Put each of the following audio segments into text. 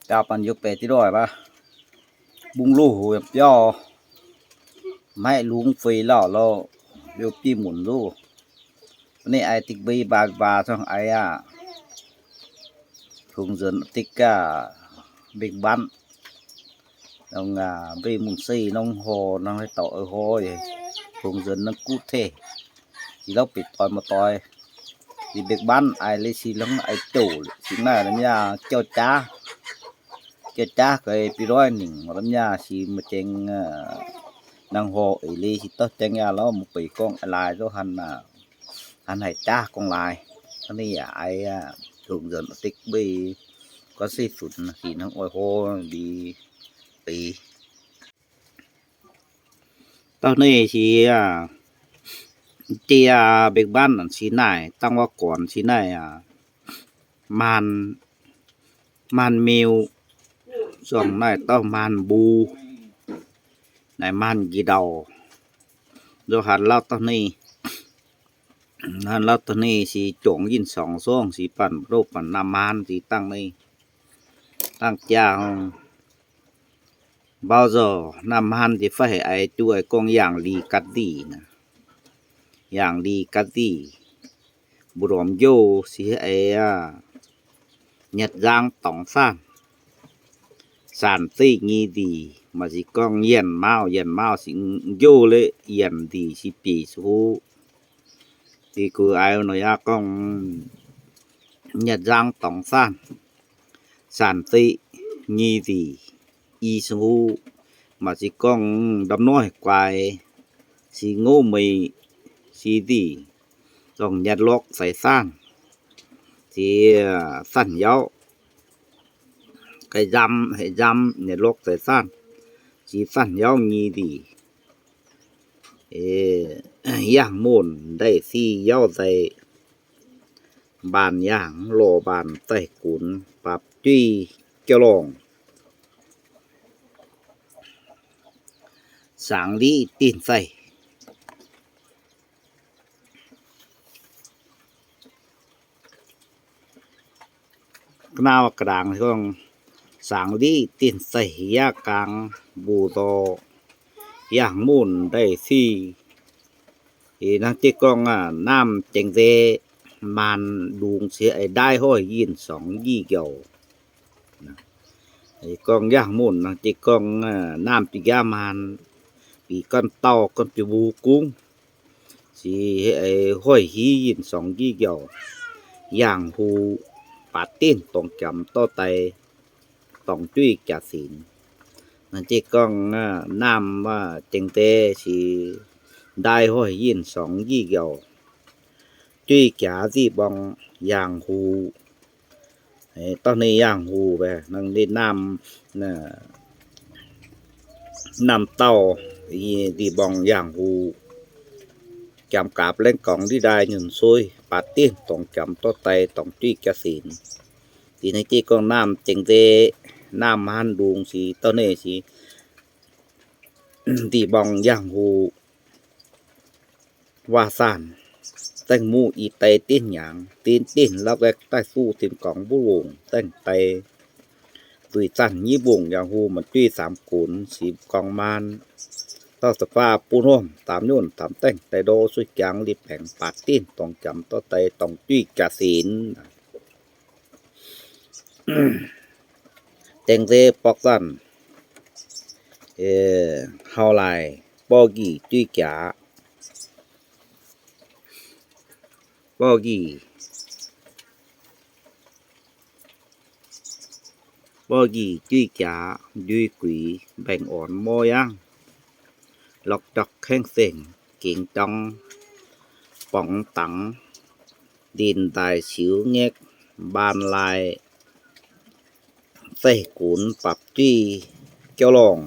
教朋友背地里吧，问路也不要，买路费了，了又闭门路。那爱这个吧吧上哎呀，同人这个别班，那啊，被门谁弄好，那还到二号耶，同人那固态。 Silo pi toi ma toi. Di bek ban ai le si long ai to le. Si na ram ya kyo cha. Kyo cha ke pi roi ning ram ya si ma cheng, eh, nang ho e le si to cheng ya lo mu pe kong lai to han na. Han hai cha kong lai. Ani ya ai, ah, thung zon tik bi ko si sun si nang oi ho di pi. Tau nei si, a, tia bek ban si nai, tang wa kon si nai, a, man, man miu, song nai tau man bu, nai man gi dau. Do han lau tau nei, han lau tau nei si chong yin song song si pan ro pan na man si tang nei, tang tia hong. Bao giờ nam han thì phải ai tu ai kong yang li kat di na. Yang li kat di. Bu rom yo si ai a. Nhật Giáng tổng sản. Sản ti ngi di. Mà si kong yen mao, yen mao si yo le yen di si pi su. Ti ku ai no ya kong Nhật Giáng tổng sản. Sản ti ngi di. Y sư hô, mà si kong đâm nói quay, si ngô mì, si di, dòng nhật lộc tài sản, si, à, sản yáo, cái dăm, hệ dăm, nhật lộc tài sản, si sản yáo ngi di. Ê, yang môn, đại si yáo dạy, bàn yang lô bàn tẩy cún pap truy cho lòng. Sáng lý tin tẩy. Knao kdang kong sáng lý tin tẩy ya kang bu do yang môn đại si. Ê, nang ti kong, a, nam cheng de man lung si ai dai hoi yin song yi gyao. Ê, kong yang môn, nang ti kong, a, nam ti ya man, pi kon tau, kon pi bu kung. Si ai hoi hi yin song yi gyao. Yang hu pa tin tong kiam to tai. Tòng truy kia xin. Nang ti kong, a, nam, a, cheng te si dai hoi yin song yi gyao. Truy kia di bong yang hu. Ê, tao ni yang hu be, nang di nam, na, nam tao, i di bong yang hu. Kiam kap leng kong di dai nhun sui, pa tin tòng kiam to tai tòng truy kia xin. Ti nai ti kong nam cheng de, nam han dung si, to ne si, ti bong yang hu, wa san, teng mu i tai tin yang, tin tin lak lek tai su tin kong bu wong, teng tai, tui san nyi bung yang hu man tui sam kun, si kong man, to sa fa pu nuam, tam yun, tam teng, tai do sui kiang li peng, pa tin tòng kiam to tai tòng tui kia xin. Teng se pok san. Ê, hao lai, po gi tui kia. Po gi. Po gi tui kia, dui kui, beng on mo yang. Lok tok kheng seng, king tong, pong tang, din dai siu ngek, ban lai, Teh kun pap ti kiao long.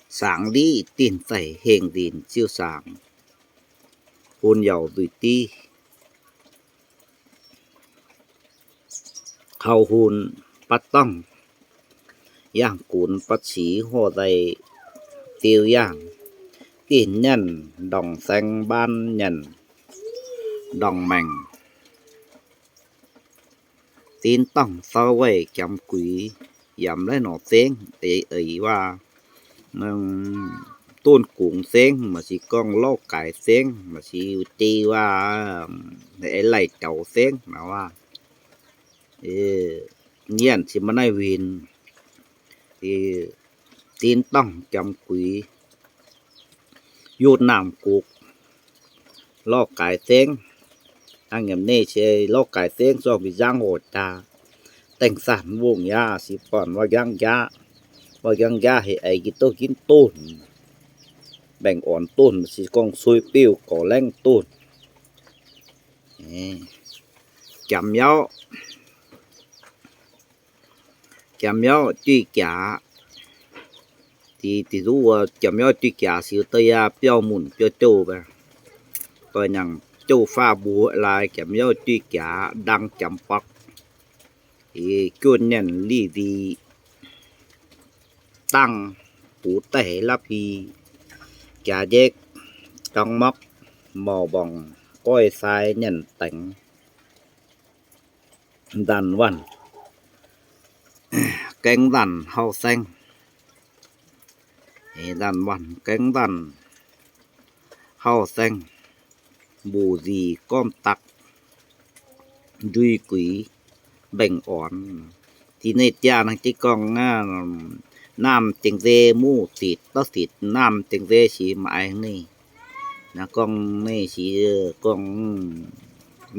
Sang di tin teh heng din siu sang. Hun yau dui ti. Khau hun pat tong. Yang kun pat si ho dai tiu yang. Tin nhan dong seng ban nhan dong meng. ຕີນຕ້ອງເຊົາໄວ້ຈຳກຸຍ ຢາມໄລໜໍເຊງ ເອີ ເອີ ວ່າ ອືມ ຕົ້ນກົງເຊງ ມາຊິກ້ອງ ລໍ້ກາຍເຊງ ມາຊິຕີວ່າ ໄອ້ໄລ່ເຈົ້າເຊງ ນະວ່າ ເອີ ຢ້ານຊິມາໄດ້ວິນ ເອີ ຕີນຕ້ອງຈຳກຸຍ ຢູດນ້ຳກຸກ ລໍ້ກາຍເຊງ ອັນຍາມນີ້ຊິລໍ້ກາຍເຊງ ຊ່ວງປີຊ່າງໂຫດຕາ ແຕ່ງສານວົງຢາ ຊິປ່ອນວ່າຍັງຢາ ວ່າຍັງຢາ ໃຫ້ໄອກິນໂຕກິນໂຕນ ແບ່ງອອນໂຕນ ຊິກ້ອງຊຸຍປິວ ກໍແລ້ງໂຕນ ຈຳເຍົາ ຈຳເຍົາຈຸ້ຍຈາ ທີ່ ທີ່ຮູ້ວ່າຈຳເຍົາຈຸ້ຍຈາ ຊິເຕີຍາ ປຽວໝຸ່ນ ປຽວໂຈ້ໄປ ກໍຍັງໂຈ້ຟ້າບູຫຼາຍ ຈຳເຍົາຈຸ້ຍຈາ ດັງຈຳປັກ ເອ ຈົວນແໜ້ນລີດີ ຕັ້ງປູແຕ່ລະພີ ຈາເຢັກ ຕອງມັອກ ໝໍ່ບອງ ກ້ອຍຊາຍແໜ້ນແຕງ ດັນວັນ ແກງດັນເຮົາແຊງ ເອ ດັນວັນ ແກງດັນເຮົາແຊງ ບູດີ ກ້ອມຕັກ ດຸຍກຸຍ ແບ່ງອອນ ທີ່ເນດຢານາງຈິກອງ ອາ ນ້ຳເຕັງເດໝູຕິດ ຕໍ່ຕິດ ນ້ຳເຕັງເດສີມາໄອນີ້ ນະກອງເນສີ ກອງ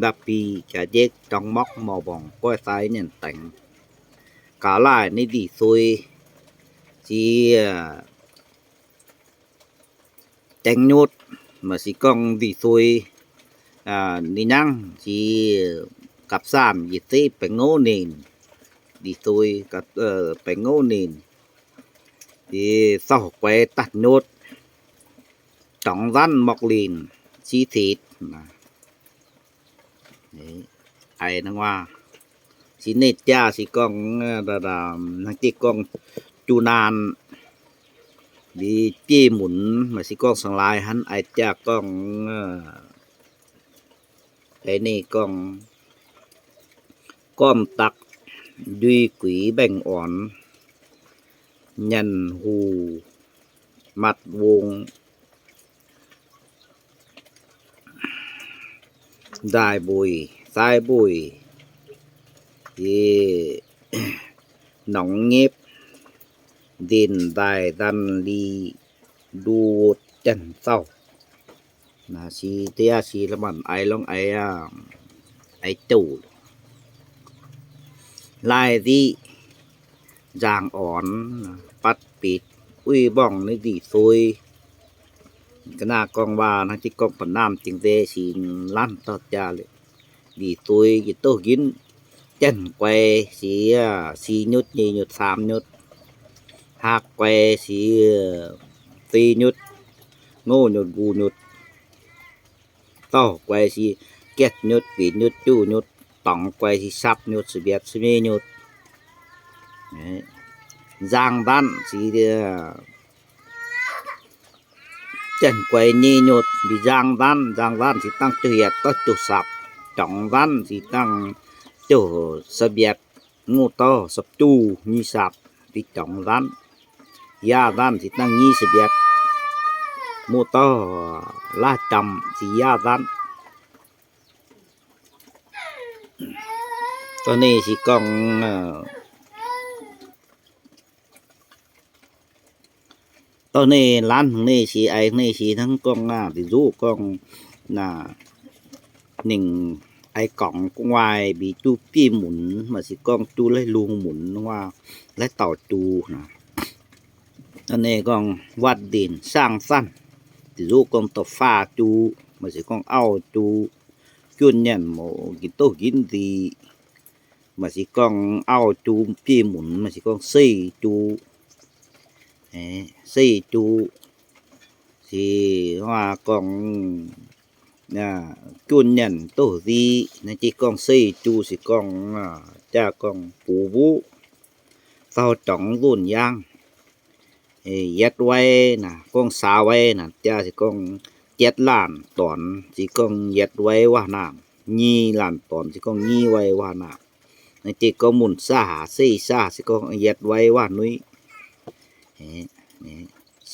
ດັບປີ ຈາເຈັກ ຈອງມັອກ ໝໍ່ບອງ ກ້ອຍຊາຍ ແໜ້ນແຕງ ກາຫຼາຍ ໃນດີຊຸຍ ສີ ແຕງໂຍດ ມາສີກອງດີຊຸຍ ອາ ນີນາງ ສີກັບສາມ ຢີເຕແປງໂງ່ເນນ ດີຊຸຍກັບ ເອີ ແປງໂງ່ເນນ ດີເຊົາແກວຕັດໂຍດ ຕອງລັນ ໝອກລີນ ສີເທດ ນະ ນີ້ ໄອນາງວ່າ ສີເນດຈາ ສີກອງ ເອີ ດາດາ ນາງຈິກອງ ຈູນານ ດີຈີໝຸນ ມາສີກອງສັງຫຼາຍ ຫັນໄອຈາກອງ ເອີ ໄອນີ້ກອງ ກ້ອມຕັກ ດຸຍກຸຍແບ່ງອອນ ຍັນຫູ ມັດວົງ ດາຍບຸຍ ຊາຍບຸຍ ເອ ໜອງເຫງັບ ດິນດາຍດັນລີ ດູດຈັນເຕົ້າ ນະ ຊີເຕຍ ຊີລະມັນ ໄອລອງໄອ ອາ ໄອຕູ ລາຍດີ ຈາງອອນ ປັດປິດ ອຸ້ຍບ້ອງ ໃນດີຊຸຍ ກະໜ້າກອງວ່າ ນາງຈິກອງປະນາມ ຈິງເຕ ສີລັນ ຕອດຈາເລ ດີຕຸຍ ກິໂຕກິນ ແຈນແກວ ສີ ອາ ສີ່ຍຸດ ຍີ່ຍຸດ ສາມຍຸດ ຮາກແກວ ສີ ອາ ສີ່ຍຸດ ໂງ່ຍຸດ ກູຍຸດ ເຕົ້າແກວ ສີ ເຈັດຍຸດ ປີນຍຸດ ຈູຍຸດ ຕອງແກວ ສີ ສັບຍຸດ ສະບຽດ ສະມີຍຸດ ເອີ ຢາງດັນ ສີ ເອີ ແຈນແກວ ຍີ່ຍຸດ ບີຢາງດັນ ຢາງດັນ ສີຕັ້ງໂຈຫຽດ ໂຕໂຈສັບ ຈອງດັນ ສີຕັ້ງໂຈສະບຽດ ງູໂຕສັບຈູ ຍີ່ສັບ ບີຈອງດັນ ຢາດັນ ສີຕັ້ງຍີ່ສະບຽດ ງູໂຕລາຈຳ ສີຢາດັນ ໂຕນີ້ສີກອງ ເອີ ໂຕນີ້ ລ້ານນີ້ ສີໄອນີ້ ສີທັງກອງໜ້າ ຕີຊູກອງໜ້າ ໜິງໄອກອງ ກວາຍ ບີຈູ ປີໝຸນ ມາສີກອງຈູ ໄລລຸງໝຸນ ວ່າ ໄລເຕົ່າຈູນະ ອັນນີ້ກອງວັດດິນ ສ້າງສັນ ຕີຊູກອງຕົບຟ້າຈູ ມາສີກອງເອົາຈູ ຈຸນແຍນ ໝໍ ກິນໂຕກິນດີ ມາສີກອງເອົາຈູ ປີໝຸນ ມາສີກອງເຊຈູ ເອ ເຊຈູ ສີວ່າກອງ ອາ ຈຸນແຍນໂຕດີ ນະຈີກອງເຊຈູ ສີກອງ ອາ ຈາກອງປູບູ ເຕົ້າຈອງລຸນຍາງ ເອີ ເຢັດໄວ້ນະ ກອງສາໄວ້ນະ ຈາຊິກອງເຈັດລ້ານຕອນ ຊິກອງເຢັດໄວ້ວ່ານາມ ຍີ່ລ້ານຕອນ ຊິກອງຍີ່ໄວ້ວ່ານາມ ເຈກອງໝຸນຊາ ເຊຊາ ຊິກອງຍັດໄວ້ວ່ານຸ້ຍ ເອ ເອ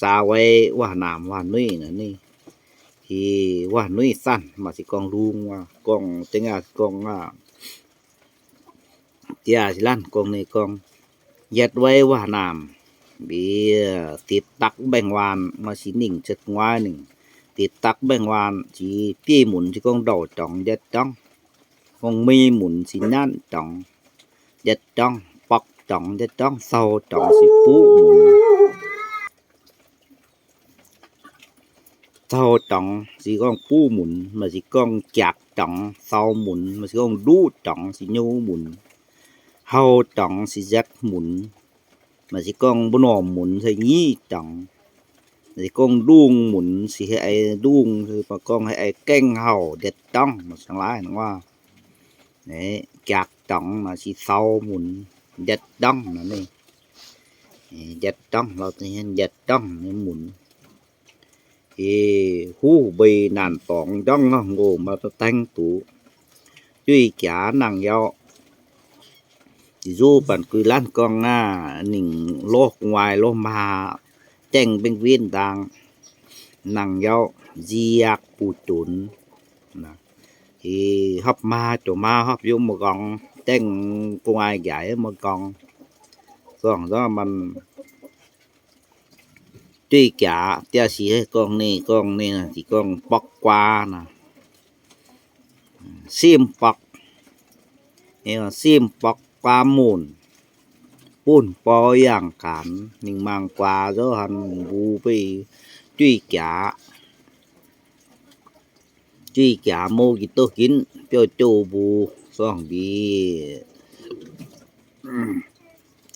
ຊາໄວ້ວ່ານາມວ່ານຸ້ຍນະນີ້ ທີ່ວ່ານຸ້ຍສັ້ນ ມາຊິກອງລຸງວ່າ ກອງເຕັງອາ ກອງອາ ເຕຍຊິລັນ ກອງນີ້ກອງ ຍັດໄວ້ວ່ານາມ ເບຍ ຕິດຕັກແບ່ງວານ ມາຊິໜິງເຈັດງວາຍໜຶ່ງ ຕິດຕັກແບ່ງວານ ຊິເປຍໝຸນ ຊິກອງເດົາຈອງ ຍັດຈອງ ກອງມີໝຸນ ຊິນານຈອງ ຍັດຈອງ ປອກຈອງ ຍັດຈອງ ເຊົາຈອງ ຊິປູໝຸນ ເຊົາຈອງ ຊິກອງປູໝຸນ ມາຊິກອງຈາກຈອງ ເຊົາໝຸນ ມາຊິກອງດູຈອງ ຊິໂຍໝຸນ ເຮົາຈອງ ຊິແຈກໝຸນ ມາຊິກອງບໍ່ໜໍໝຸນ ໃສ່ງີ້ຈອງ ມາຊິກອງດູງໝຸນ ຊິໃຫ້ໄອດູງ ມາກອງໃຫ້ໄອແກ້ງເຮົາ ແຈກຈອງ ມາທັງຫຼາຍນະວ່າ ນີ້ ຈາກຈອງ ມາຊິເຊົາໝຸນ ແຈກຈອງ ນະນີ້ ແຈກຈອງ ລາວຊິເຮັດແຈກຈອງ ໝຸນ ເອ ຫູເບຍນານຕອງ ຈອງເນາະ ໂງມາຕະແຕ່ງຕູ ຈຸ້ຍຈານັ່ງເຍົາ ຢູ່ປັນກຸຍລ້ານກອງໜ້າ ໜິງໂລກວາຍໂລມາ ແຈ້ງເບັງເວນດາງ ນັ່ງເຍົາ ຢຽກປູຈົນນະ ທີ່ຮັບມາໂຈມາຮັບຍົມມະກອງ ແຈ້ງກວາຍໃຫຍ່ມະກອງ ສອງສາມມັນ ຕຸ້ຍຈາ ເຕຍຊິໃຫ້ກອງນີ້ ກອງນີ້ນະ ຊິກອງປອກກວານະ ຊີມປອກ ເອີ ຊີມປອກກວາມູນ ປຸ້ນປໍຢ່າງການ ນິງມັງກວາໂຈຫັ້ນ ບູໄປ ຕຸ້ຍຈາ ຕຸ້ຍຈາໂມກິໂຕກິນ ເປີໂຈບູ ສອງບີ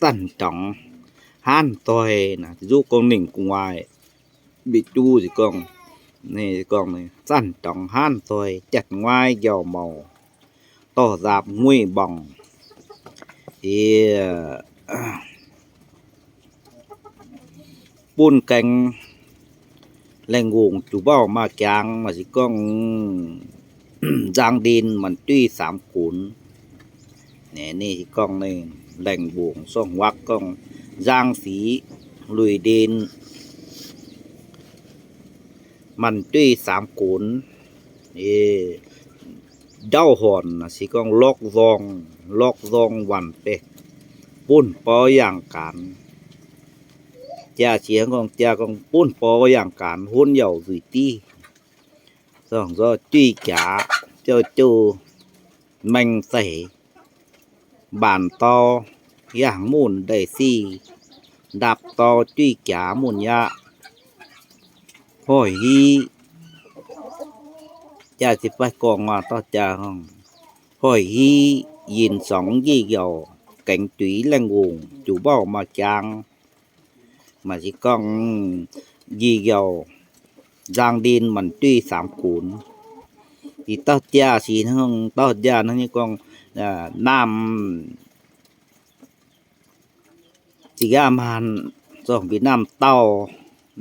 ຕັນຕອງ ຮານຕອຍນະ ຢູ່ກອງໜິງກຸງວາຍ ບິຈູຊິກອງ ນີ້ຊິກອງນີ້ ຕັນຕອງ ຮານຕອຍ ຈັດງວາຍ ຢາວເມົາ ຕໍ່ສາບງຸ້ຍບອງ ເອີ ປຸ້ນແກງ ແລງວົງ ຈູເບົາມາຈາງ ມາຊິກອງ ຈາງດິນ ມັນຕຸ້ຍສາມຄູນ ແນ ນີ້ຊິກອງນີ້ ແລງວົງ ສອງວັກກອງ ຈາງສີ ລຸຍດິນ ມັນຕຸ້ຍສາມຄູນ ເອີ ເຈົ້າຫອນນະ ຊິກອງ ລອກຊອງ ລອກຊອງວັນເປ ປຸ້ນປໍຢ່າງການ ຈາສຽງກອງ ຈາກອງ ປຸ້ນປໍຢ່າງການ ຮຸນເຍົາຊຸຍຕີ ສອງຊໍ ຕຸ້ຍຈາ ເຈົ້າໂຈ ແມງໃສ ບານຕໍ່ ຢ່າງມູນໄດ້ສີ່ ດາບຕໍ່ ຕຸ້ຍຈາມູນຍະ ຫ້ອຍຮີ ຈາຊິໄປກອງວ່າຕໍ່ຈາ ຫ້ອຍຮີ ຍິນສອງຢີກຽວ ແກງຕຸ້ຍແລງວົງ ຈູເບົາມາຈາງ ມາຊິກອງ ຢີກຽວ ຈາງດິນ ມັນຕຸ້ຍສາມຄູນ ອີເຕົ້າຈາສີນະ ເຕົ້າຈານະ ນີ້ກອງ ເອີ ນ້ຳ ຊິກາມານ ສອງປີ ນ້ຳເຕົ້າ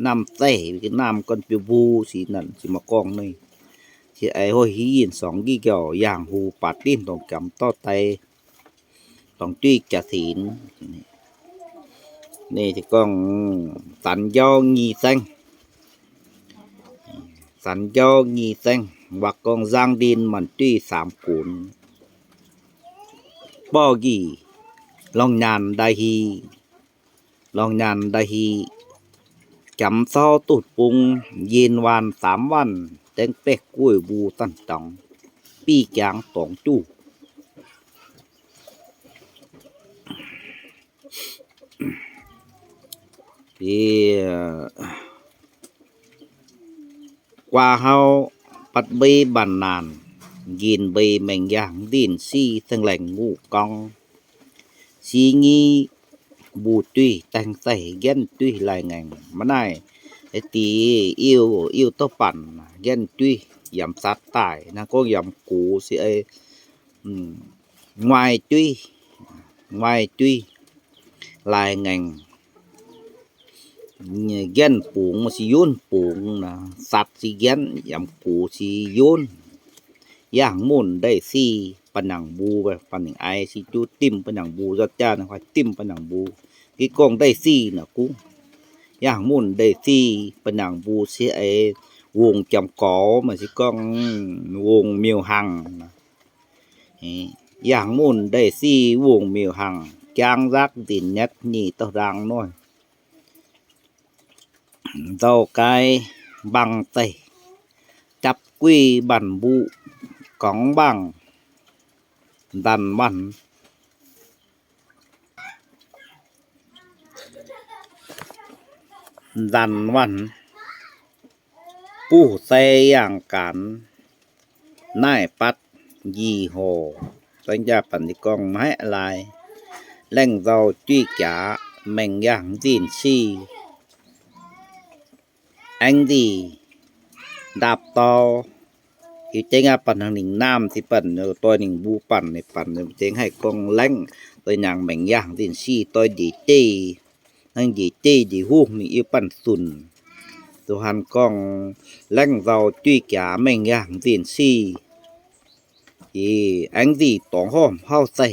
ນ້ຳເຕ ນ້ຳກອນປິວບູ ສີນັ້ນ ຊິມາກອງນີ້ ຊິໄອໂຫຍຮີຍິນສອງກີ່ກ່ຽວ ຢ່າງຫູປາຕີນ ຕ້ອງຈຳຕໍ່ໄຕ ຕ້ອງຕຸ້ຍຈະສີນ ນີ້ຊິກອງ ສັນເຍົາງີແຊງ ສັນເຍົາງີແຊງ ວັກກອງ ຈາງດິນ ມັນຕຸ້ຍສາມກູນ ປໍກີ່ ລອງຍານໄດຮີ ລອງຍານໄດຮີ ຈຳເຊົາຕູດປຸງ ເຢັນວານສາມວັນ ແຕງແປກກ້ວຍບູຕັນຕອງ ປີ້ຈາງຕອງຈູ້ ເອີ ກວ່າເຮົາປັດເບບັນນານ ກິນເບແມງຢ່າງ ດິນຊີແສງແຫຼງງູກອງ ຊີງີບູຕຸ້ຍແຕງໃສ ແກ່ນຕຸ້ຍລາຍແງງ ມານາຍ ໄອຕີ ອິ້ວ ອິ້ວໂຕປັນ ແກ່ນຕຸ້ຍ ຢຳສັດຕາຍ ນາໂກຢຳກູ ຊິໄອ ອືມ ງວາຍຕຸ້ຍ ງວາຍຕຸ້ຍ ລາຍແງງ ແກ່ນປູງ ຊິຍົນປູງນະ ສັດຊິແກ່ນ ຢຳກູຊິຍົນ ຢ່າງໝູນໄດ້ສີ່ ປະໜັງບູ ປະໜັງໄອຊິຈຸຕິ່ມປະໜັງບູ ຈັດຈານໃຫ້ຕິ່ມປະໜັງບູ ທີ່ກ້ອງໄດ້ສີ່ນະກຸ ຢ່າງໝູນໄດ້ສີ່ ປະໜັງບູຊິໄອ ວົງຈຳກໍ ມັນຊິກ້ອງວົງມຽວຫັງນະ ຢ່າງໝູນໄດ້ສີ່ ວົງມຽວຫັງ ຈາງຈັກດິນແນັດ ໜີເຕົ້າດາງນ້ອຍ ເຕົ້າກາຍບັງໄຕ ຈັບກຸຍບັນບຸ ກອງບັງ ດັນວັນ ດັນວັນ ປູໃສ່ຢ່າງການ ນາຍປັດ ຢີຫໍ່ ສັນຍາປັນທີ່ກ້ອງມະຫາລາຍ ແຫຼ່ງເຈົ້າຈຸ້ຍຈາ ແມ່ງຢ່າງຈີນຊີ ແອງດີ ດາບຕໍ່ ທີ່ເຈັງອາປັນທາງໜິງນ້ຳ ທີ່ປັນເອີ ຕ່ອຍໜິງບູ ປັນໃຫ້ປັນເອີ ເຈັງໃຫ້ກ້ອງແລ້ງ ຕົວຢ່າງແມ່ງຢ່າງຈີນຊີ ຕ່ອຍດີເຈ ນາງດີເຈ ດີຮູ້ ນີ້ອີປັນສຸນ ໂຕຫັນກ້ອງແລ້ງເຈົ້າຈຸ້ຍຈາ ແມ່ງຢ່າງຈີນຊີ ທີ່ແອງດີຕອງຫອມເຮົາໃສ່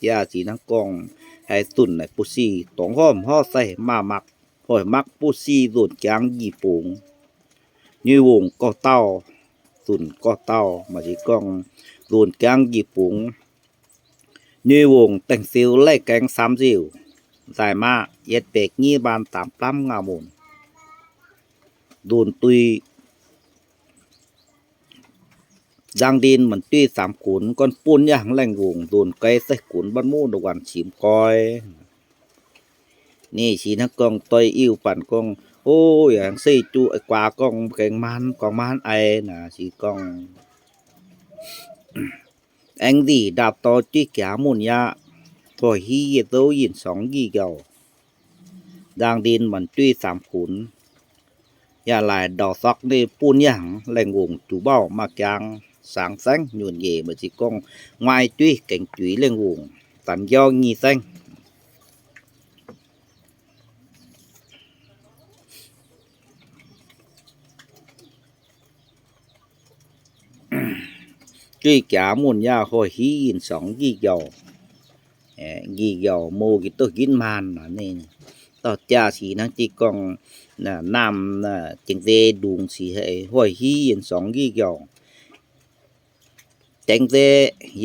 ຢາສີນາງກ້ອງ ໃຫ້ຕຸນໃນປູຊີ ຕອງຫອມເຮົາໃສ່ ມາມັກ ຫ້ອຍມັກປູຊີ ໂດນຈາງຢີໂປງ ຍູ່ວົງກໍເຕົ້າ ຕຸນກໍເຕົ້າ ມາສີກ້ອງ ໂດນຈາງຢີໂປງ ຍູ່ວົງແຕ່ງຊິວ ໄລ່ແກງສາມຊິວ ສາຍມາ ເຢັດເປກ ຢີບານຕາມປາມງາມູນ ໂດນຕຸຍ ດາງດິນມັນຕຸ້ຍສາມຂຸນ ກ່ອນປຸ້ນຍາງແຫຼ່ງວົງ ໂດນໄກໃສ່ຂຸນ ບັນໝູດວນຊິມກອຍ ນີ້ສີນາງກ້ອງ ຕ່ອຍອິ້ວປັນກ້ອງ ໂອ້ຍ ຫຍັງເຊຈຸ ໄອ້ກວາກ້ອງ ແກງມັນ ກອງມັນໄອນະ ສີກ້ອງ ແອງດີ ດາບຕໍ່ຈິກຢາມຸນຍາ ໂທຮີເຢໂຕຍິນສອງຢີກຽວ ດາງດິນມັນຕຸ້ຍສາມຂຸນ ຢາຫຼາຍດອກຊອກເນປຸ້ນຍາງ ແຫຼງວົງຈູເບົາ ມາກຍາງ ສາງແສງ ຍູນເຢ ເມີຊິກ້ອງ ງວາຍຕຸ້ຍ ແກງຕຸ້ຍ ແຫຼງວົງ ຕັນຢອງຍີ່ແສງ ຈື່ຈາມຸນຍາ ໂຫຍຮີຍິນສອງຢີກຢອວ ເອີ ຢີກຢອວ ໂມກິໂຕກິນມານນະນີ້ ຕໍ່ຈາສີນາງຈີກອງນະ ນ້ຳນະ ເຈັງເຕດຸງສີໃຫ້ ໂຫຍຮີຍິນສອງຢີກຢອວ ເຈັງເຕ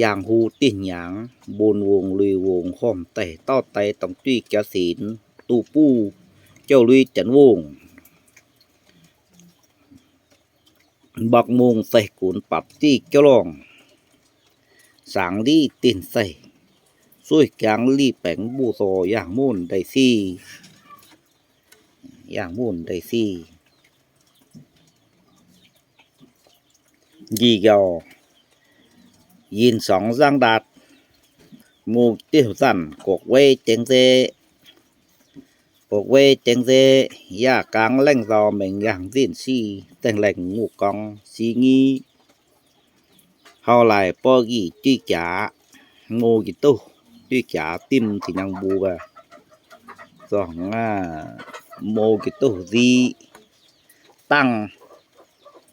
ຢາງຫູຕິນຫຍາງ ບຸນວົງລຸຍວົງ ໂຮມໄຕ້ເຕົ້າໄຕ້ ຕ້ອງຕຸ້ຍຈາສີນ ຕູປູເຈົ້າລຸຍຈັນວົງ ບັກມຸງໃສ່ກຸນປັບຕີເຈົ້າລອງ ສາງລີຕີນໃສ່ ຊ່ວຍກາງລີແປງບູໂຕ ຢ່າງມູນໄດ້ສີ່ ຢ່າງມູນໄດ້ສີ່ ຢີກຢອວ ຍິນສອງສ້າງດາດ ໝູ່ຕິວສັນ ກົກເວເຈັງເຕ ປົກເວເຈັງເຊ ຢາກາງແຫຼ່ງເຊົາ ແມງຢ່າງຊີ້ນຊີ ແຕ່ງແຫຼ່ງງູກອງ ຊີງີ ເຮົາຫຼາຍປໍກີ ຈີກຈາ ໂມກິໂຕ ຈີກຈາ ຕິມ ທີ່ຍັງບູກະ ສອງ ອາ ໂມກິໂຕ ຊີ ຕັ້ງ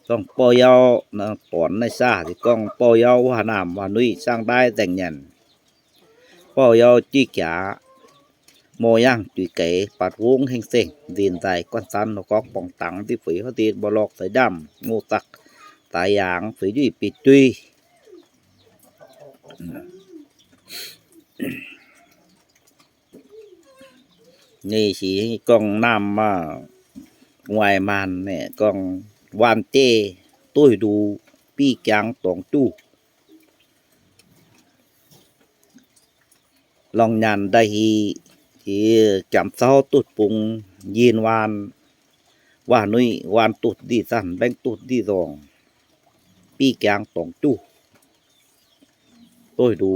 ສອງ ປໍເຍົາ ນະ ປອນ ນາຍຊາ ທີ່ກອງ ປໍເຍົາ ຫວານາມ ຫວານນຸ້ຍ ສ້າງໄດ້ ແຕ່ງຫຍັນ ປໍເຍົາຈີກຈາ ມໍຍ່າງຈຸຍໄກ ປາດວົງແຫ່ງເສັງ ດິນໄຕກວນສັນ ຫົວກອກປ່ອງຕັງ ຕິເຝີຍເຮົາຕິດບໍ່ລອກ ສາຍດຳ ງູຕັກ ຕາຍາງ ເຝີຍດຸ້ຍປີດຕຸ້ຍ ນີ້ສີກອງນ້ຳມາ ວາຍມານແນ່ ກອງຫວານເຈ ຕຸ້ຍດູ ປີ້ກຽງຕອງຈູ ລອງຍານໄດຮີ ທີ່ຈຳເຊົາຕຸດປຸງ ຢີນວານ ວານຸ້ຍ ວານຕຸດດີສັນ ແບງຕຸດດີສອງ ປີ້ກຽງຕອງຈູ ໂຕຍດູ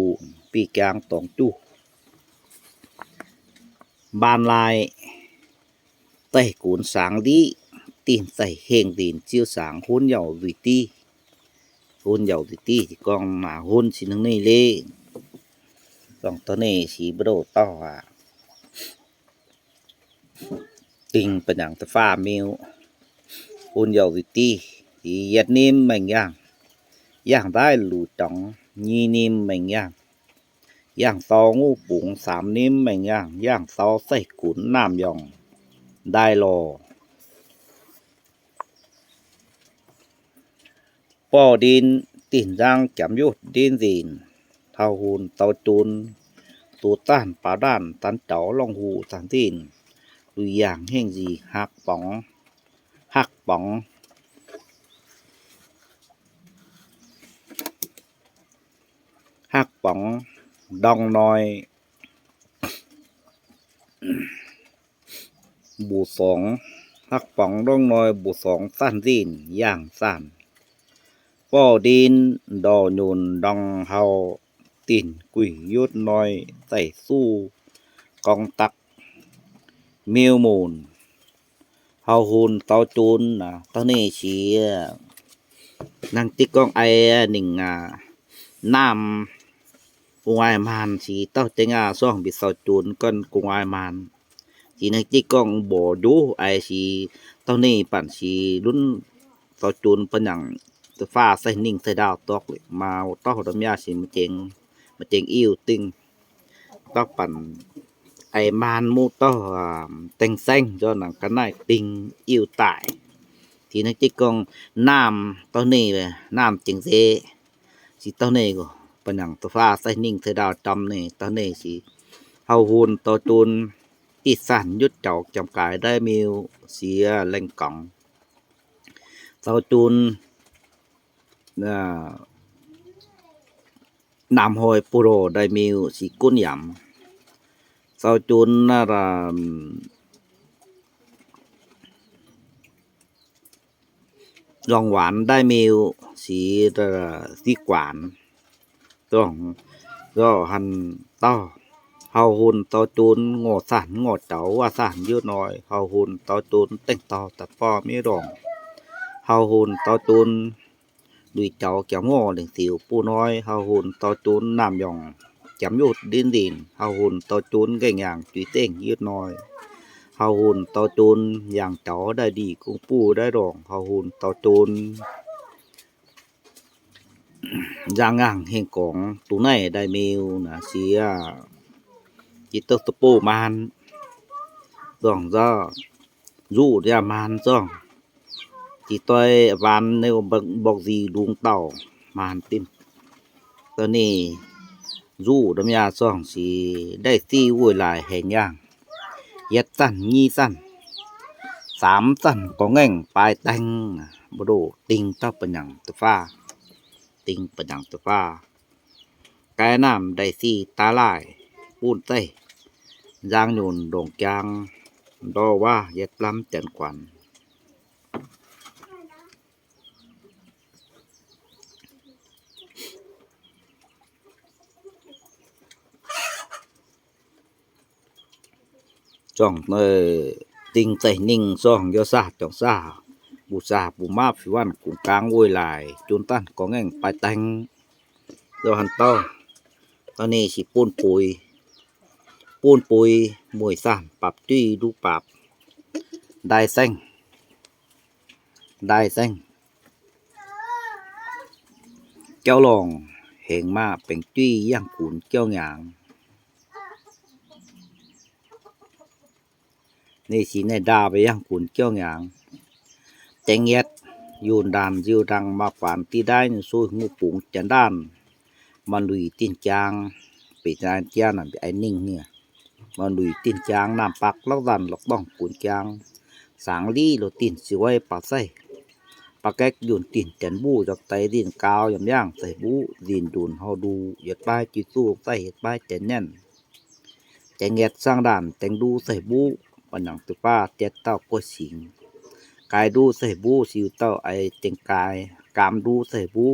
ປີ້ກຽງຕອງຈູ ບານລາຍ ໄຕ້ກຸນສາງດີ ຕີນໃສ່ເຮງຕີນ ຈິ້ວສາງ ຮຸນເຍົາດຸຍຕີ ຮຸນເຍົາດຸຍຕີ ທີ່ກອງມາຮຸນຊິໜຶ່ງນີ້ເລ ກອງໂຕນີ້ສີບໂດຕໍ່ວ່າ ຕິງປະຫຍັງຕະຟ້າມິວ ຮຸນເຍົາດຸຍຕີ ທີ່ຫຽດນິມແມ່ງຢ່າງ ຢ່າງໄດ້ຫຼູຕອງ ຍີ່ນິ້ມແມ່ງຢ່າງ ຢ່າງຊາວງູປຸງ ສາມນິ້ມແມ່ງຢ່າງ ຢ່າງຊາວໃສ່ກຸນນ້ຳຢອງ ໄດ້ຫຼໍ່. ປໍດິນ ຕີນຢ່າງຈຳຍຸດດິນດີນ ເທົາຮຸນເຕົາຈູນ ຕູຕານປາດ້ານ ຕັນເຕົາລອງຫູສັນດີນ ລຸຍຢ່າງແຫ່ງດີ ຮັກປອງ ຮັກປອງ ຮັກປອງດອງນ້ອຍ ບູສອງ ຮັກປອງດອງນ້ອຍ ບູສອງ ສັນດີນຢ່າງສານ ປໍດິນ ດໍຍູນດອງເຮົາ ຕີນກຸຍຍຸດນ້ອຍ ໃສ່ສູ້ກອງຕັກ ມິວມູນ ເຮົາຮຸນເຕົາຈູນນະ ຕອນນີ້ຊິ ນາງຕິກອງໄອນິງ ອາ ນ້ຳກຸງອາຍມານ ຊິເຕົ້າເຕັງອາຊ່ອງບິເຕົາຈູນກ່ອນກຸງອາຍມານ ຊິນາງຕິກອງບໍ່ຢູ່ໄອ ຊິເຕົ້ານີ້ປັນຊິລຸນເຕົາຈູນປະຫຍັງ ຟ້າໃສ່ນິງໃສ່ດາວຕອກ ມາເຕົ້າດຳຍາ ຊິມາເຈັງ ມາເຈັງອີວຕິງ ຕອກປັນໄອມານໝູ່ເຕົ້າ ອາ ແຕງແຊງ ຍ້ອນໜັງກະໜ້າຍຕິງອີວຕາຍ ທີ່ນັກຈິກອງນ້ຳເຕົ້ານີ້ ນ້ຳເຈັງເຊ ຊິເຕົ້ານີ້ກໍປະຫຍັງໂຕຟ້າໃສ່ນິງໃສ່ດາວຈຳນີ້ ເຕົ້ານີ້ຊິເຮົາຮຸນເຕົ້າຈູນ ຕິດສັນຢຸດເຈົ້າຈຳກາຍໄດ້ມິວ ເສຍແລງກອງ ເຕົ້າຈູນ ນະ ນຳຫ້ອຍປູໂຣໄດມິວສີກຸນຢຳ ເຊົາຈູນນະລາ ລອງຫວານໄດມິວສີ ສີກວານ ຕ້ອງລໍຫັນເຕົ້າ ເຮົາຮຸນເຕົ້າຈູນງໍສານງໍເຈົ້າວ່າສານຢູ່ນ້ອຍ ເຮົາຮຸນເຕົ້າຈູນແຕ່ງເຕົ້າຕະປໍມີດອງ ເຮົາຮຸນເຕົ້າຈູນ ລຸຍເຈົ້າແກ້ວງໍເຫຼັງສິວປູນ້ອຍ ເຮົາຮຸນເຕົ້າຈູນນ້ຳຢອງ ຈຳຢຸດດິນດິນ ເຮົາຮຸນເຕົ້າຈູນແກ້ງຢ່າງຈຸຍເຕັງຍືດນ້ອຍ ເຮົາຮຸນເຕົ້າຈູນຢ່າງເຈົ້າໄດ້ດີກຸງປູໄດ້ດອງ ເຮົາຮຸນເຕົ້າຈູນ ຢ່າງອ່າງແຫ່ງກອງ ຕູໃນໄດ້ມິວນະເສຍ ຈິດເຕີສະໂປມານ ສອງຊາ ຢູດຍາມານສອງ ຊິຕ່ອຍຫວານໃນບອກ ບອກສີລຸງເຕົ້າ ມານຕິນ ຕອນນີ້ ຢູດຳຍາສອງສີ ໄດ້ສີໂວຍລາຍແຮງຢ່າງ ເຈັດສັນ ຍີ່ສັນ ສາມສັນກໍແງ່ງປາຍແຕ່ງ ບະໂດຕິງຕະປະຫຍັງຕະຟ້າ ຕິງປະຫຍັງຕະຟ້າ ກາຍນ້ຳໄດ້ສີ່ຕາລາຍ ປູນເຕ ຢາງຍູນດົງກາງ ດໍວ່າເຢັດລຳຈັນຂວັນ ຈ່ອງເຕີ ຕິງໃຈນິ່ງ ຊ່ອງ ຍໍຊາ ຈ່ອງຊາ ບູຊາ ປູມາ ຟີວັນ ກຸງກາງ ໂວຍລາຍ ຈູນຕັນ ກໍແງ່ງ ປາຍແຕ່ງ ໂລຫັນເຕົ້າ ຕອນນີ້ຊິປູນປຸຍ ປູນປຸຍ ມວຍສາມ ປັບຈຸ້ຍ ດູປັບ ໄດ້ແຊງ ໄດ້ແຊງ ແກ້ວລອງ ເຫັງມາ ເປັງຈຸ້ຍ ຢ່າງຄູນ ແກ້ວຫຍາງ ນີ້ຊິແນດາໄປຢ່າງຄູນ ແກ້ວຫຍາງ ແຕງແຍດ ຢູນດານ ຢິວດັງ ມາກວານ ຕີໄດ້ ຊູຍ ງູປຸງ ຈັນດານ ມາລຸຍ ຕີນຈາງ ເປຈານຈານ ໄອນິງເນຍ ມາລຸຍ ຕີນຈາງ ນ້ຳປັກ ລັອກດັນ ລັອກບ້ອງ ກູນຈາງ ສາງລີ ໂລຕີນ ຊິໄວ້ ປາໄຊ ປາແກັກ ຢູນຕີນ ແຈນບູ ຈັກໄຕ ດິນກາວ ຢຳຍ່າງ ໃສ່ບູ ດິນດຸນ ເຮົາດູ ເຮັດປ້າຍ ຈິດສູ້ ໃສ່ ເຮັດປ້າຍ ແຈນແໜ້ນ ແຈງແງດ ສ້າງດ່ານ ແຈງດູ ໃສ່ບູ ປະຫຍັງຕຸປ້າ ແຈດເຕົ້າ ກວດສິງ ກາຍດູ ໃສ່ບູ ຊິວເຕົ້າ ໄອ ແຈງກາຍ ກາມດູ ໃສ່ບູ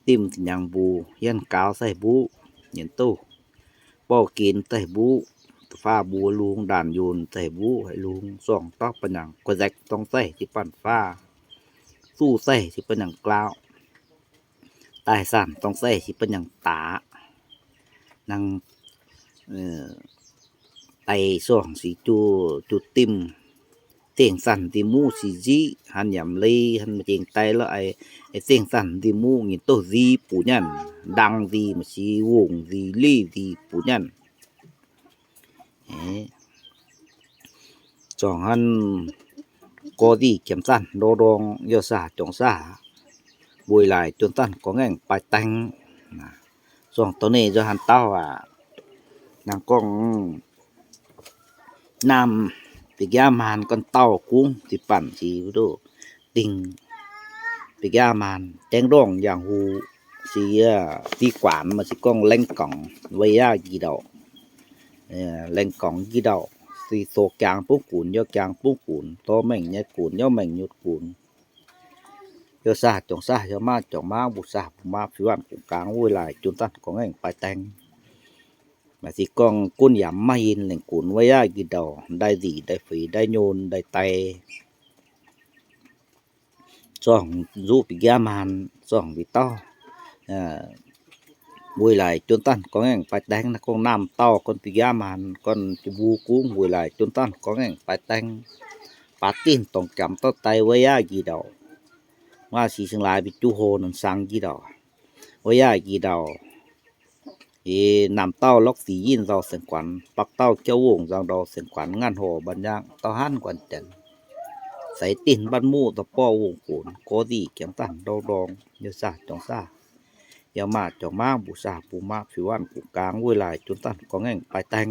ຕິ່ມຫຍັງບູ ຮຽນກາວໃສ່ບູ ຮຽນຕູ້ ປໍກິນໃສ່ບູ ຟ້າບູລຸງ ດ່ານຢູນໃສ່ບູ ໃຫ້ລຸງ ສອງຕອກປະຫຍັງ ກວະແຈກຕ້ອງໃສ່ ຊິປັ້ນຟ້າ ສູ້ໃສ່ ຊິປະຫຍັງກລ້າວ ຕາຍສາມຕ້ອງໃສ່ ຊິປະຫຍັງຕາ ນາງ ເອີ ໄຕສອງ ຊິຈູ ຈູຕິ່ມ ເຕັງສັນຕິມູຊິຈິ ຫັນຫຍຳເລ ຫັນມາເຈັງໄຕລະໄອ ໄອເຕັງສັນຕິມູຍິນໂຕຊິປູຍັນ ດັງຊິມາຊິວົງຊິລີຊິປູຍັນ ເອ ຈອງຫັນ ກໍດີກຽມສັນ ໂດດອງ ຢາສາ ຈອງສາ ໂວຍລາຍ ຈົນຕັນ ກອງແງ່ງ ປາຍແຕງ ນະ ຊ່ວງໂຕນີ້ຈະຫັນເຕົ້າວ່າ ນາງກອງ ນ້ຳປິກຍາມານກ່ອນເຕົ້າກຸ້ງ ຊິປັ່ນຊິດູຕິງ ປິກຍາມານ ແຕງດອງຢ່າງຫູ ຊິ ເອີ ຊິກວານມາຊິກອງແລງກອງ ໄວຢາກີດອກ ເອີ ແລງກອງກີດອກ ຊິໂຊກຍາງປຸ້ງກູນ ຍໍກຍາງປຸ້ງກູນ ໂຕແມ່ງຍາຍກູນ ຍໍແມ່ງຍຸດກູນ ເຈົ້າຊາຈອງຊາ ເຈົ້າມາຈອງມາ ບູຊາບູມາ ພິວັນກຸງກາງ ໂວຍລາຍ ຈົນຕັນ ກອງແງ່ງ ປາຍແຕງ ມາຊິກອງກຸນຢາມມາຍິນແຫຼງກຸນ ໄວຢາກີດອກ ໄດ້ດີໄດ້ຟຣີ ໄດ້ໂຍນ ໄດ້ໄຕ ສອງຢູປິກຍາມານ ສອງວິເຕົ້າ ເອີ ໂວຍລາຍ ຈົນຕັນ ກອງແງ່ງ ປາຍແຕງ ນະກອງນ້ຳເຕົ້າ ກ່ອນປິກຍາມານ ກ່ອນຈະບູກຸງ ໂວຍລາຍ ຈົນຕັນ ກອງແງ່ງ ປາຍແຕງ ປາຕິນ ຕອງຈຳ ເຕົ້າໄຕ ໄວຢາກີດອກ ມາສີຊຽງລາຍ ປິຈູໂຮ ນັນສັງ ກີດອກ ໂອຢາຍ ກີດອກ ເອ ນ້ຳເຕົ້າ ລັອກສີ ຍິນເຊົາ ແສງຂວັນ ປັກເຕົ້າ ເຈົ້າວົງ ຈາງດອກ ແສງຂວັນ ງານຫໍ ບັນຍັງ ເຕົ້າຫັນ ກວັນຈັນ ໃສຕິນ ບັນໝູ ຕະປໍ ວົງໂຂນ ກໍດີ ກຽມຕັນ ດອກດອງ ເຍາຊາ ຈອງຊາ ເຍາມາ ຈອງມາ ບູຊາ ປູມາ ພິວັນ ກຸງກາງ ໂວຍລາຍ ຈົນຕັນ ກອງແງ່ງ ປາຍແຕງ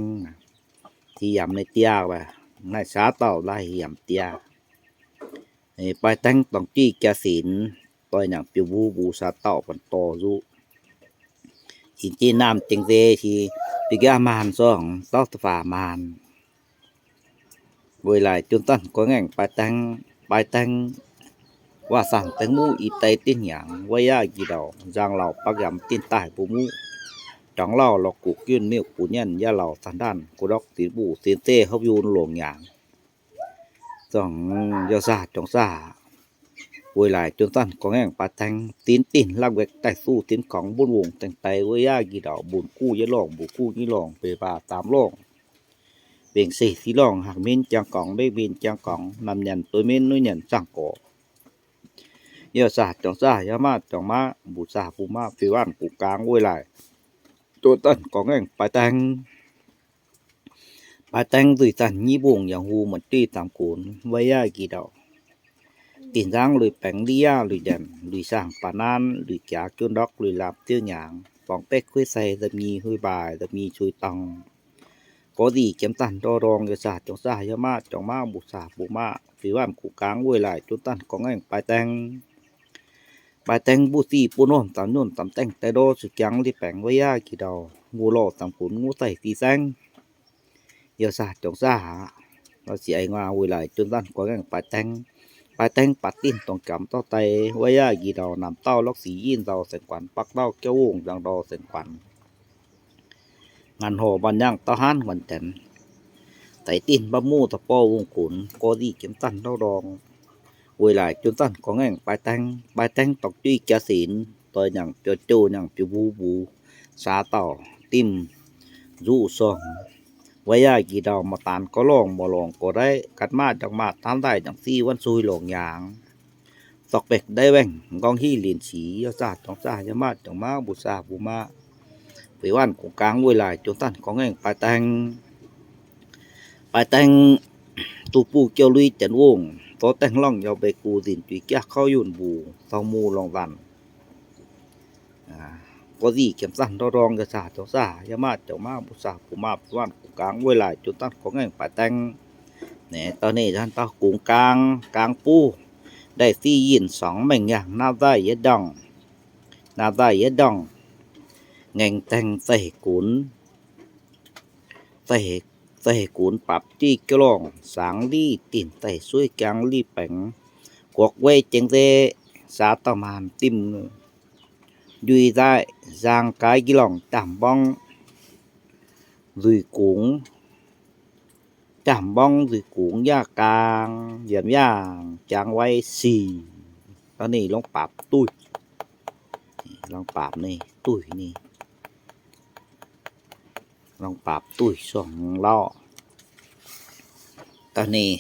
ທີ່ຢາມໃນເຕຍວ່າ ນາຍສາເຕົ້າ ລາຍຢາມເຕຍ ເອີ ປາຍແຕງ ຕອງຈີ້ ກະສິນ ຕ່ອຍຫຍັງ ປິວບູ ບູຊາເຕົ້າ ພັນຕໍ່ຢູ່ ອິນຈີ້ ນ້ຳເຈັງເວ ທີ່ປິກຍາມານ ສອງ ເຕົ້າຕະຝາມານ ໂວຍລາຍ ຈົນຕັນ ກອງແງ່ງ ປາຍແຕງ ປາຍແຕງ ວ່າສັນ ແຕງໝູ ອີໄຕ ຕິນຫຍັງ ໄວຢາ ກີດອກ ຈາງເລົ່າ ປັກຢຳ ຕິນຕາຍ ປູໝູ ຈອງເລົ່າ ລອກກຸກ ຍື່ນ ມິ້ວ ປູຍັນ ຢາເລົ່າ ສັນດານ ກູດອກ ຕີນບູ ຕີນເຕ ເຮົາຢູ່ ຫຼວງຫຍາງ ຈອງ ເຈົ້າຊາ ຈອງຊາ ໂວຍລາຍ ຈົນຕັນ ກອງແງ່ງ ປາຍແຕງ ຕີນຕິນ ລັກແວັກ ໄຕ້ສູ້ ຕິນຂອງ ບຸນວົງ ແຕງໄຕ ເວີຍຢາ ກີດອກ ບຸນກູ້ ຍາລອງ ບຸນກູ້ ຍາລອງ ເປປາ ຕາມລອງ ເວັງເສ ສີລອງ ຮັກມິນ ຈຽງກອງ ເບັກມິນ ຈຽງກອງ ນຳຍັນ ໂຕຍມິນ ນຸຍຍັນ ສັງກໍ ເຈົ້າຊາ ຈອງຊາ ເຈົ້າມາ ຈອງມາ ບູຊາ ພູມາ ຟີວານ ກູກາງ ໂວຍລາຍ ຈົນຕັນ ກອງແງ່ງ ປາຍແຕງ ປາແຕງ ລຸຍຕັນ ຍີ່ບົ່ງ ຢາງຮູ້ ມັນຕີຕາມໂຂນ ໄວຢາ ກີດອກ ຕີນຊ້າງ ລຸຍແປງ ລິຢາ ລຸຍແດນ ລຸຍຊ້າງ ປານານ ລຸຍຈາກ ຈຸນດອກ ລຸຍລາບ ເຕີຍຫຍາງ ປອງເປັກ ຄຸຍໃສ່ ດຳມີ ຮຸຍບາຍ ດຳມີ ຊຸຍຕອງ ກໍດີ ກຽມຕັນ ດອດອງ ເຈົ້າຊາ ຈອງຊາ ເຈົ້າມາ ຈອງມາ ບູຊາ ປູມາ ຟີວານ ກູກາງ ໂວຍລາຍ ຈົນຕັນ ກອງແງ່ງ ປາແຕງ ປາແຕງ ບູຕີ ປູນອມ ຕາມຍົນ ຕາມແຕ່ງ ແຕ່ດໍ ສຸກຍັງ ລິແປງ ໄວຢາ ກີດອກ ງູລໍ ຕາມໂຂນ ງູໃສ່ ຕີແສງ ເຈົ້າຊາ ຈອງຊາ ລາວຊິໄອງວາ ໂວຍລາຍ ຈົນຕັນ ກອງແງ່ງ ປາແຕງ ປາແຕງ ປາຕິນ ຕອງຈຳ ເຕົ້າໄຕ ໄວຢາ ກີດອກ ນ້ຳເຕົ້າ ລັອກສີ ຍິນເຊົາ ແສງຂວັນ ປັກເຕົ້າ ເຈົ້າວົງ ຈາງດອກ ແສງຂວັນ ງານຫໍ ບັນຍັງ ເຕົ້າຫັນ ກວັນຈັນ ໄຕຕິນ ບັບໝູ ຕະປໍ ວົງໂຂນ ກໍດີ ກຽມຕັນ ດອກດອງ ໂວຍລາຍ ຈົນຕັນ ກອງແງ່ງ ປາແຕງ ປາແຕງ ຕອກຈີ້ ກະສິນ ຕໍ່ຫຍັງ ເຈົ້າໂຈ ຫຍັງ ປິວບູ ບູຊາເຕົ້າ ຕິມ ຢູສອງ ໄວຢາ ກີດອກ ມາຕານ ກໍລອງ ບໍ່ລອງ ກໍໄດ້ ກັດມາ ຈັກມາ ຕາມໄດ້ ຈັ່ງຊີ້ ວັນຊຸຍ ຫຼອງຫຍາງ ຕອກເປັກ ໄດ້ແວ່ງ ກອງຮີ ລິນສີ ເຈົ້າຊາ ຈອງຊາ ເຈົ້າມາ ຈອງມາ ບູຊາ ພູມາ ເປວັນ ກົງກາງ ໂວຍລາຍ ຈົນຕັນ ກອງແງ່ງ ປາແຕງ ປາແຕງ ຕູປູ ເຈົ້າລຸຍ ຈັນວົງ ໂຕແຕ່ງລອງ ເຍົາເບກູ ດິນ ຈຸຍກຽກ ເຂົ້າຍົນ ບູ ເຊົາໝູ ລອງວັນ ອາ ກໍດີ ກຽມຕັນ ດອດອງ ເຈົ້າຊາ ຈອງຊາ ເຈົ້າມາ ຈອງມາ ບູຊາ ພູມາ ເປວັນ ກົງກາງ ໂວຍລາຍ ຈົນຕັນ ກອງແງ່ງ ປາແຕງ ແນ ຕອນນີ້ທ່ານເຕົ້າ ກົງກາງ ກາງປູ ໄດ້ສີ່ຍິນສອງແມ່ງຢ່າງ ນາໄດ້ເຢັດດອງ ນາໄດ້ເຢັດດອງ ແງ່ງແຕ່ງ ໄຕກຸນ ໄຕ ໄຕກຸນ ປັບຈີ້ ກະລອງ ສາງລີ ຕີນ ໄຕ ຊ່ວຍ ກຽງ ລີ ແປງ ກວກ ເວຍ ເຈັງເຕ ສາ ຕະມານ ຕິມ ຢຸຍ ໄດ້ ສາງ ກາຍ ກິລອງ ຕາມ ບ້ອງ ດຸຍ ກຸງ ຈຳບ້ອງ ຫຼື ກຸງ ຢາກາງ ຢາມຢ່າງ ຈາງໄວ ສີ່ ຕອນນີ້ລອງປາບຕຸ້ຍ ລອງປາບນີ້ ຕຸ້ຍນີ້ ລອງປາບຕຸ້ຍ ສອງ ລອ ຕອນນີ້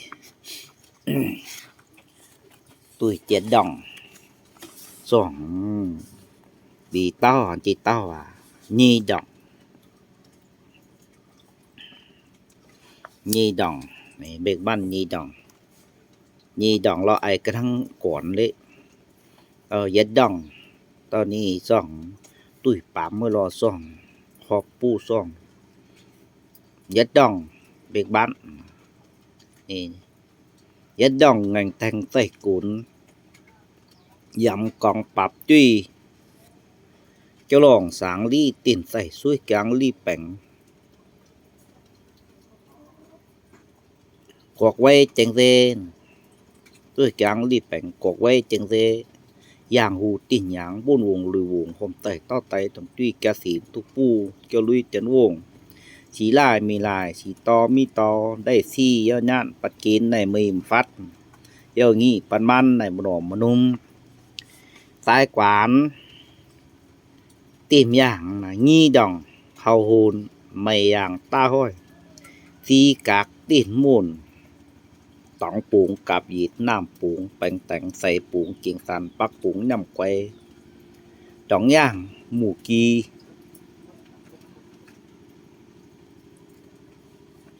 ຕຸ້ຍເຈັດດອງ ຊ່ວງ ອືມ ດີເຕົ້າ ອັນຈີເຕົ້າວ່າ ຍີ່ດອງ ຍີ່ດອງ ນີ້ ເບັກບ້ານຍີ່ດອງ ຍີ່ດອງ ລາວໄອກະທັງກອນເລ ເອີ ເຢັດດອງ ຕອນນີ້ຊ່ອງ ຕຸ້ຍປາມເມື່ອລໍຊ່ອງ ຮອບປູ່ຊ່ອງ ເຢັດດອງ ເບັກບ້ານ ນີ້ ເຢັດດອງ ແງ່ງແຕ່ງໃສ່ກຸນ ຢຳກອງປັບຈຸ້ຍ ເຈົ້າລອງສາງລີ້ ຕີນໃສ່ຊ່ວຍກຽງລີ້ແປງ ກວກໄວ້ເຈັງເຊ ດ້ວຍກຽງລີ້ແປງ ກວກໄວ້ເຈັງເຊ ຢ່າງຫູຕີນຫຍາງ ບຸນວົງລຸຍວົງ ໂຮມໄຕເຕົ້າໄຕ ຕົງຕຸ້ຍກະສີ ຕຸກປູ່ ເຈົ້າລຸຍຈັນວົງ ສີຫຼາຍມີຫຼາຍ ສີຕໍ່ມີຕໍ່ ໄດ້ສີເຢີຍຍານ ປັດກີນໃນມີມຟັດ ເຢີຍງີ້ປັນມັນໃນມະໜອມມະນຸມ ສາຍກວານ ຕີມຢ່າງນະ ງີ່ດອງ ເຮົາໂຮນ ໄມ້ຢາງ ຕາຫ້ອຍ ສີກາກ ຕີນໝູນ ຕອງປຸງ ກາບຢີດ ນ້ຳປຸງ ແປງແຕງ ໃສ່ປຸງ ກຽງສັນ ປັກປຸງ ຍຳໄກວ ດອງຢ່າງ ໝູກີ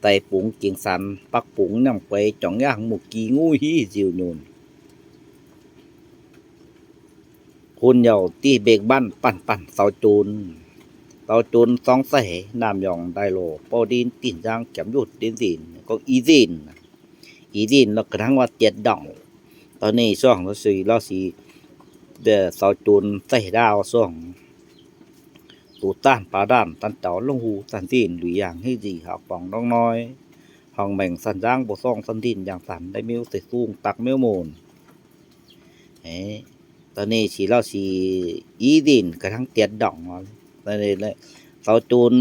ໃສ່ປຸງ ກຽງສັນ ປັກປຸງ ຍຳໄກວ ດອງຢ່າງ ໝູກີ ງູຮີ ຊິວຍູນ ຄຸນເຍົາ ຕີເບັກບ້ານ ປັນປັນ ເສົາໂຈນ ເສົາໂຈນ ສອງໃສ ນ້ຳຢອງ ໄດ້ໂລ ເປົາດິນ ຕີນຢາງ ກຽມຢຸດ ດິນດິນ ກໍອີດິນ ອີດິນ ລາວກະທັງວ່າເຈັດດອງ ຕອນນີ້ຊ່ວງລາວສີ ລາວສີ ເອີ ເສົາໂຈນ ໃສ່ດາວຊ່ວງ ຕູຕານ ປາດານ ຕັນເຕົາ ລົງຫູ ຕັນຕີນ ລຸຍຢາງ ເຮັດດີ ຫາກປອງ ນ້ອງນ້ອຍ ຫ້ອງແມງ ສັນຢາງ ບໍ່ສອງ ສັນດິນ ຢ່າງສັນ ໄດ້ມິວ ໃສ່ສູງ ຕັກມິວມູນ ເອີ ຕອນນີ້ສີລາວສີ ອີດິນ ກະທັງເຈັດດອງ ຕອນນີ້ແຫຼະ ເສົາໂຈນ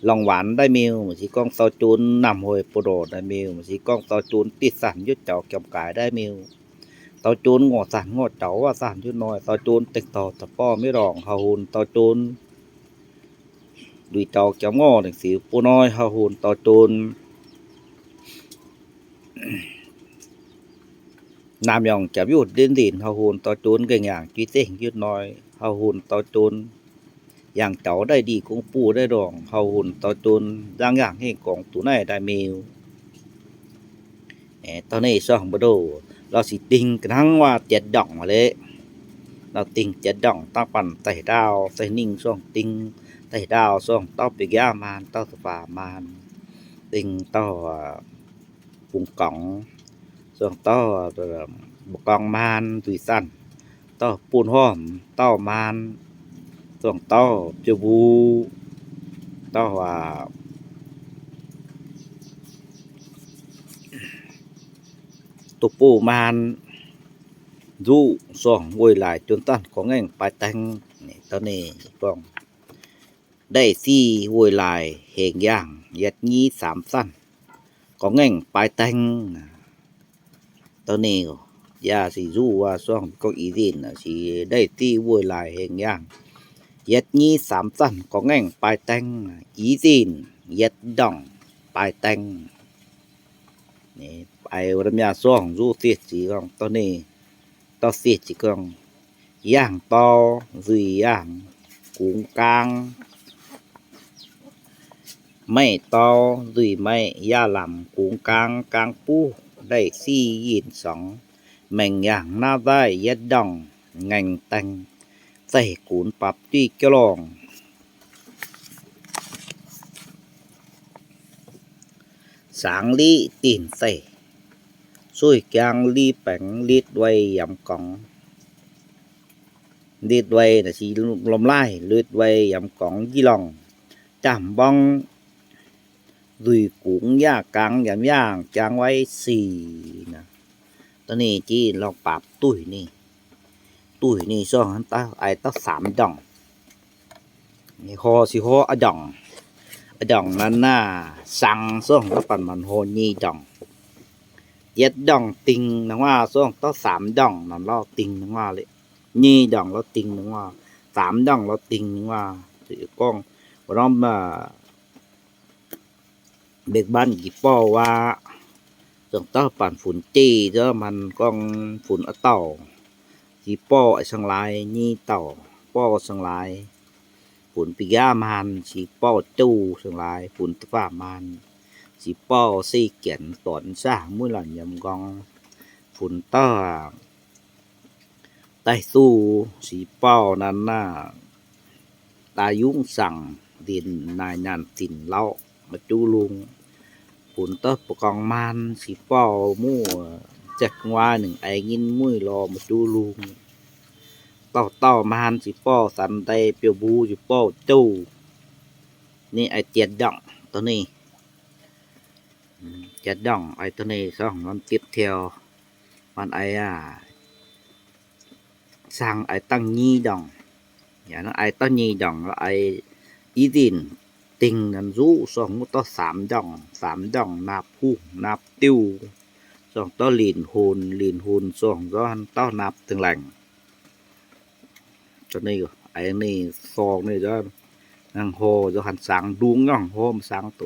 ລອງຫວານ ໄດ້ມິວ ສີກອງ ເສົາໂຈນ ນ້ຳຫ້ວຍ ໂປໂດ ໄດ້ມິວ ສີກອງ ເສົາໂຈນ ຕິດສັນ ຢຸດເຈົ້າ ກຽມກາຍ ໄດ້ມິວ ເຕົາໂຈນ ງໍສັນ ງໍເຈົ້າ ວ່າສັນ ຢຸດນ້ອຍ ເຕົາໂຈນ ເຕັກຕໍ່ ຕະປໍ້ ເມດອງ ເຮົາໂຮນ ເຕົາໂຈນ ລຸຍເຕົາ ກຽມງໍ ໜັງສີ ປູນ້ອຍ ເຮົາໂຮນ ເຕົາໂຈນ ນ້ຳຢອງ ກຽມຢຸດ ດິນດິນ ເຮົາໂຮນ ເຕົາໂຈນ ແກ່ງຢ່າງ ຈຸ້ຍເຕັງ ຢຸດນ້ອຍ ເຮົາໂຮນ ເຕົາໂຈນ ຢ່າງເຈົ້າ ໄດ້ດີ ກົງປູ ໄດ້ດອງ ເຮົາໂຮນ ເຕົາໂຈນ ຢ່າງຢ່າງ ເຮງກອງ ຕູໄນ ໄດ້ມິວ ເອີ ຕອນນີ້ຊ່ອງບໍ່ໂດ ລາວຊິຕິ່ງກະທັງວ່າເຈັດດອງມາເລ ລາວຕິ່ງເຈັດດອງ ຕາປັນ ໄຕດາວ ໄຕໜິງ ຊ່ອງຕິ່ງ ໄຕດາວ ຊ່ອງເຕົ້າປິກຢາມານ ເຕົ້າສະປາມານ ຕິ່ງເຕົ້າ ປຸງກອງ ຊ່ວງເຕົ້າ ເອີ ບຸກອງມານ ດຸຍສັນ ເຕົ້າປູນຫອມ ເຕົ້າມານ ຊ່ວງເຕົ້າຈະບູ ເຕົ້າ ອາ ຕຸປູມານ ດຸ ຊ່ວງໂວຍຫຼາຍ ຈົນຕັນ ກໍແງ່ງປາຍແຕ່ງ ນີ້ ຕອນນີ້ຕ້ອງ ໄດ້ສີ່ ໂວຍຫຼາຍ ເຮງຢ່າງ ຍັດງີສາມສັນ ກໍແງ່ງປາຍແຕ່ງ ຕອນນີ້ ຢ່າຊິຮູ້ວ່າຊ່ວງກອງອີຊິນ ຊິໄດ້ສີ່ ໂວຍຫຼາຍ ເຮງຢ່າງ ຍັດງີສາມສັນ ກໍແງ່ງປາຍແຕ່ງ ອີຊິນ ຍັດດອງ ປາຍແຕ່ງ ນີ້ ໄອວະລຳຍາຊ່ອງ ຢູ່ເສດສີກອງ ຕອນນີ້ ຕໍ່ເສດສີກອງ ຢ່າງຕໍ່ ລຸຍຢ່າງ ກຸງກາງ ໄມ້ຕໍ່ ລຸຍໄມ້ ຢ່າລຳ ກຸງກາງ ກາງປູ ໄດ້ສີ່ ຍິນສອງ ແມ່ງຢ່າງ ໜ້າໄດ້ ເຢັດດອງ ແງ່ງແຕ່ງ ໃສ່ກຸນປັບ ຕີກະລອງ ສາງລີ້ ຕີນໃສ່ ຊ່ວຍກຽງ ລີ້ແປງ ລິດໄວ້ ຢຳກອງ ລິດໄວ້ນະ ຊິລົມລາຍ ລິດໄວ້ ຢຳກອງ ຢີ່ລອງ ຈຳບ້ອງ ລຸຍກຸງ ຢ່າກາງ ຢຳຢ່າງ ຈາງໄວ້ ສີ່ ນະ ຕອນນີ້ຈີລອງປາບ ຕຸ້ຍນີ້ ຕຸ້ຍນີ້ຊ່ອງຫັ້ນຕາ ໄອຕາສາມດອງ ນີ້ ຫໍຊິຫໍອະດອງ ອະດອງນັ້ນນາ ສັງຊ່ອງລະປັນມັນຫໍຍີ່ດອງ ເຈັດດອງ ຕິ່ງນາງວ່າ ຊ່ອງຕາສາມດອງນັ້ນລາວຕິ່ງນາງວ່າເລ ຍີ່ດອງລາວຕິ່ງນາງວ່າ ສາມດອງລາວຕິ່ງນາງວ່າ ກອງ ບໍ່ນ້ອມ ເດັກບ້ານກີ່ປ້ອວ່າ ເຊິ່ງຕໍ່ປານຝົນຈີເດີ ມັນກອງຝົນອະເຕົາ ຊິປໍ້ອາຍສັງຫຼາຍ ຢີເຕົາ ປໍ້ສັງຫຼາຍ ຝົນປິຍາມານ ຊິປໍ້ຈູສັງຫຼາຍ ຝົນຕະຟ້າມານ ຊິປໍ້ຊີກຽນ ຕອນຊາມຸ້ຍຫຼານຍຳກອງ ຝົນຕໍ່ ໄຕ້ຊູ ຊິປໍ້ນັ້ນນາ ຕາຍຸງສັງ ດິນນາຍນານຕິນເລົ່າ ມາຈູລຸງ ຝົນເຕີບປະກອງມານ ຊິປໍ້ໝູ່ ແຈັກງວາໜຶ່ງ ໄອຍິນມຸ້ຍລໍ ມາຈູລຸງ ເຕົ້າເຕົ້າມານ ຊິປໍ້ສັນໄດ ປຽວບູ ຊິປໍ້ຈູ ນີ້ໄອຈຽດດອງ ໂຕນີ້ ອືມ ຈຽດດອງ ໄອໂຕນີ້ສອງ ມັນຕິດແຖວ ມັນໄອ ອາ ສາງໄອຕັ້ງຢີດອງ ຢ່າງນັ້ນໄອຕັ້ງຢີດອງ ແລ້ວໄອອີດິນ ຕິງນັ້ນຊູສອງ ໝູ່ຕໍ່ສາມດອງ ສາມດອງ ນາບຫູ ນາບຕິວ ສອງຕໍ່ຫຼີນໂຫນ ຫຼີນໂຫນສອງ ສອງຕໍ່ນາບຕຶງແຫຼງ ໂຕນີ້ ໄອນີ້ສອງນີ້ຈະ ນາງຫໍຈະຫັນສາງດຸງ ນາງຫໍມາສາງໂຕ